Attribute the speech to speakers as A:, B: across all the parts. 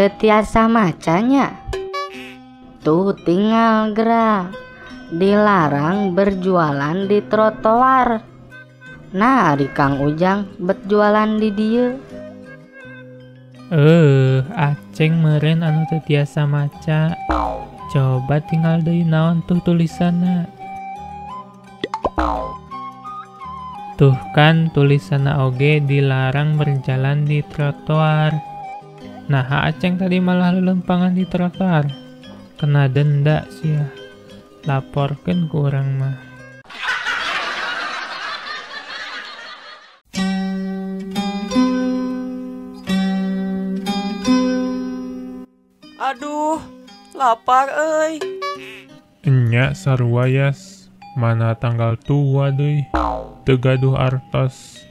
A: Teu tiasa macanya. Tuh tinggal gerak. Dilarang berjualan di trotoar. Nah, ari Kang Ujang bet jualan di dieu.
B: Aceng meureun anu teu tiasa maca. Coba tinggal deui naon tuh tulisanna. Tuh kan tulisanna oge dilarang berjalan di trotoar. Nah, Aceng tadi malah lelempangan di trotoar. Kena denda sia. Laporkeun ku urang mah.
C: Aduh, lapar euy.
D: Enya sarua yas, mana tanggal tua deui. Teu gaduh artos.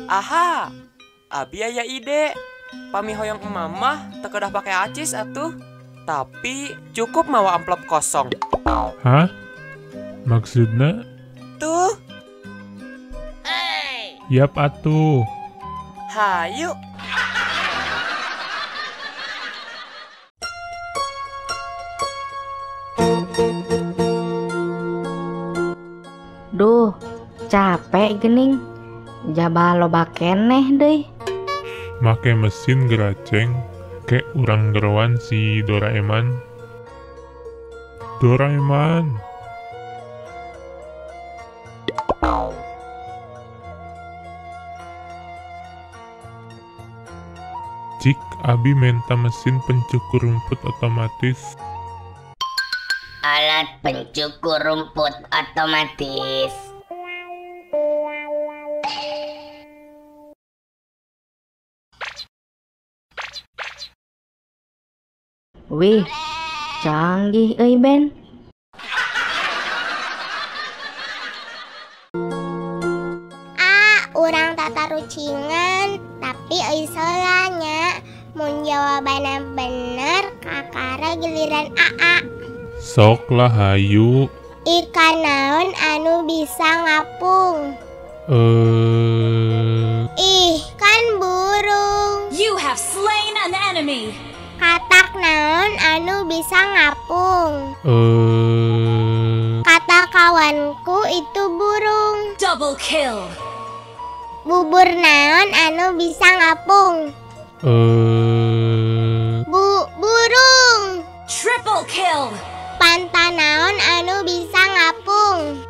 C: Aha, abi aya ide. Pami hoyong emamah teu kedah pake acis atuh. Tapi cukup mawa amplop kosong.
D: Hah? Maksudna?
C: Tuh.
D: Yap atuh.
C: Hayu.
A: Duh, capek gening. Jaba loba keneh deui.
D: Make mesin geraceng, ke urang geroan si Doraemon. Doraemon. Cik, abi menta mesin pencukur rumput otomatis.
A: Alat pencukur rumput otomatis. Wih, canggih euy Ben.
E: Ah, urang tatarucingan, tapi euy solanya. Mun jawabanna bener, kakara giliran AA.
D: Sok lah hayu.
E: Ikan naon anu bisa ngapung? Ih, kan burung.
F: You have slain an enemy.
E: Katak naon anu bisa ngapung? Kata kawanku itu burung.
F: Double kill.
E: Bubur naon anu bisa ngapung? Burung.
F: Triple kill.
E: Panta naon anu bisa ngapung?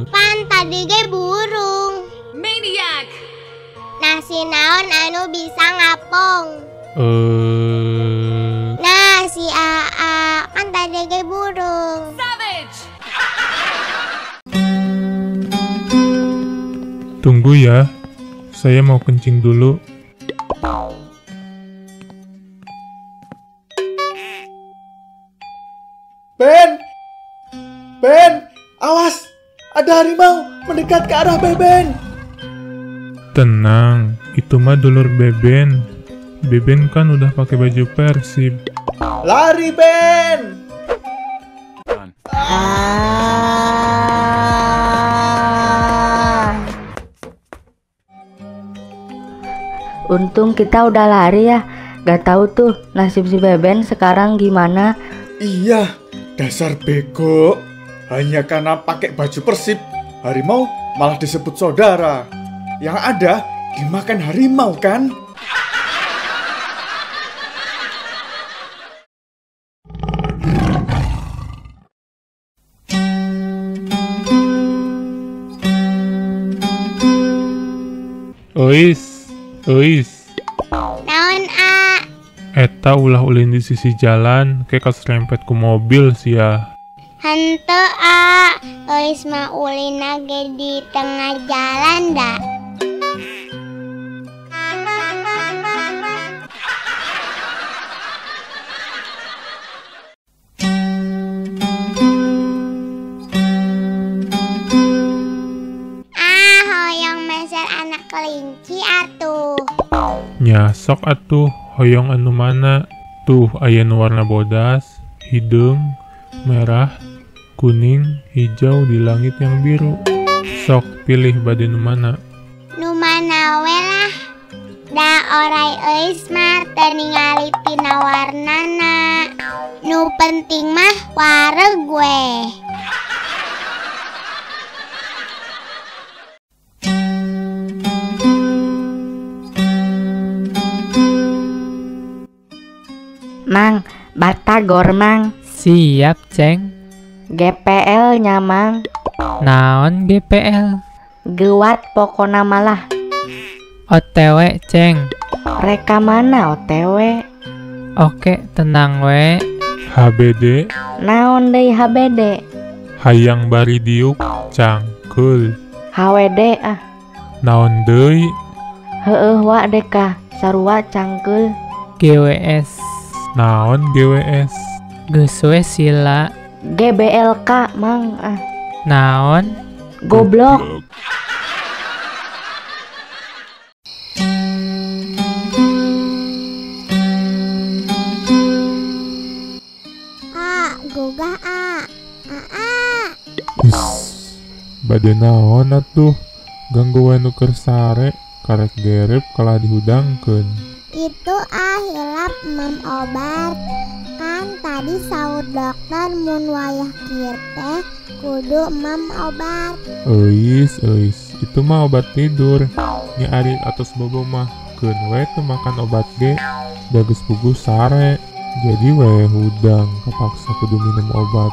E: Pan tadi ge burung.
F: Maniac.
E: Nasi naon anu bisa ngapung? Nah, si AA kan tadi ge burung.
F: Savage.
D: Tunggu ya, saya mau kencing dulu.
G: Ben, Ben, awas, ada harimau mendekat ke arah Beben.
D: Tenang, itu mah dulur Beben. Beben kan udah pakai baju Persib.
G: Lari Ben.
A: Untung kita udah lari ya. Gak tahu tuh nasib si Beben sekarang gimana.
G: Iya, dasar bego. Hanya karena pakai baju Persib, harimau malah disebut saudara. Yang ada dimakan harimau kan?
D: Ois, ois.
E: Naon a?
D: Eta ulah ulin di sisi jalan, kayak keserempet ku mobil sia.
E: Henteu a, ois mah ulina ge di tengah jalan da. Ah, hoyong meser anak kelinci atuh.
D: Nya sok atuh, hoyong anu mana? Tuh aya nu warna bodas, hideung, merah, kuning, hijau di langit yang biru. Sok pilih bade nu mana?
E: Nu mana we lah. Da orai Euis mah teu ningali tina warnana. Nu penting mah wareg we.
A: Mang, batagor mang.
B: Siap, Ceng.
A: GPL nya mang.
B: Naon GPL?
A: Gewat pokona malah.
B: OTW, Ceng.
A: Reka mana OTW?
B: Oke, tenang we.
D: HBD.
A: Naon deui HBD?
D: Hayang bari diuk cangkeul.
A: HWD ah.
D: Naon deui?
A: Heueuh wa deka sarua cangkeul.
B: GWS.
D: Naon GWS?
B: Geus we sila.
A: GBLK mang ah.
B: Naon?
A: Goblok.
E: A, gugah a. A a.
D: Is, bade naon atuh? Gangguan nu keur sare, karek gerep kalah dihudangkeun.
E: Itu ah hilap mem obat. Kan tadi saur dokter mun wayah kieu teh kudu mem obat.
D: Euis, euis, itu mah obat tidur. Nya ari atos bobo mah keun we teu makan obat ge, da geus puguh sare. Jadi we hudang kepaksa kudu minum obat.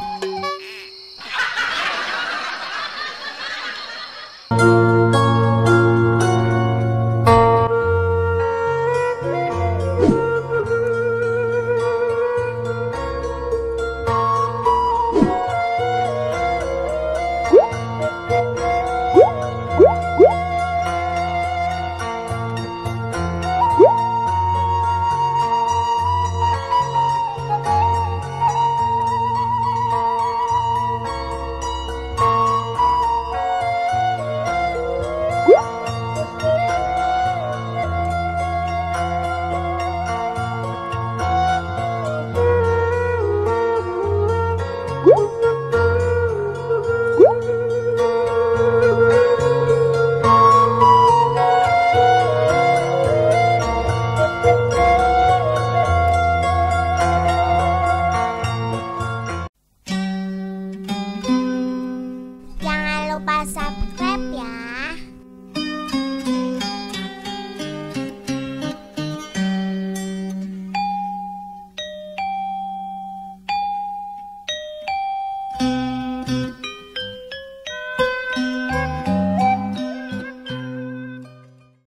E: Jangan lupa subscribe ya.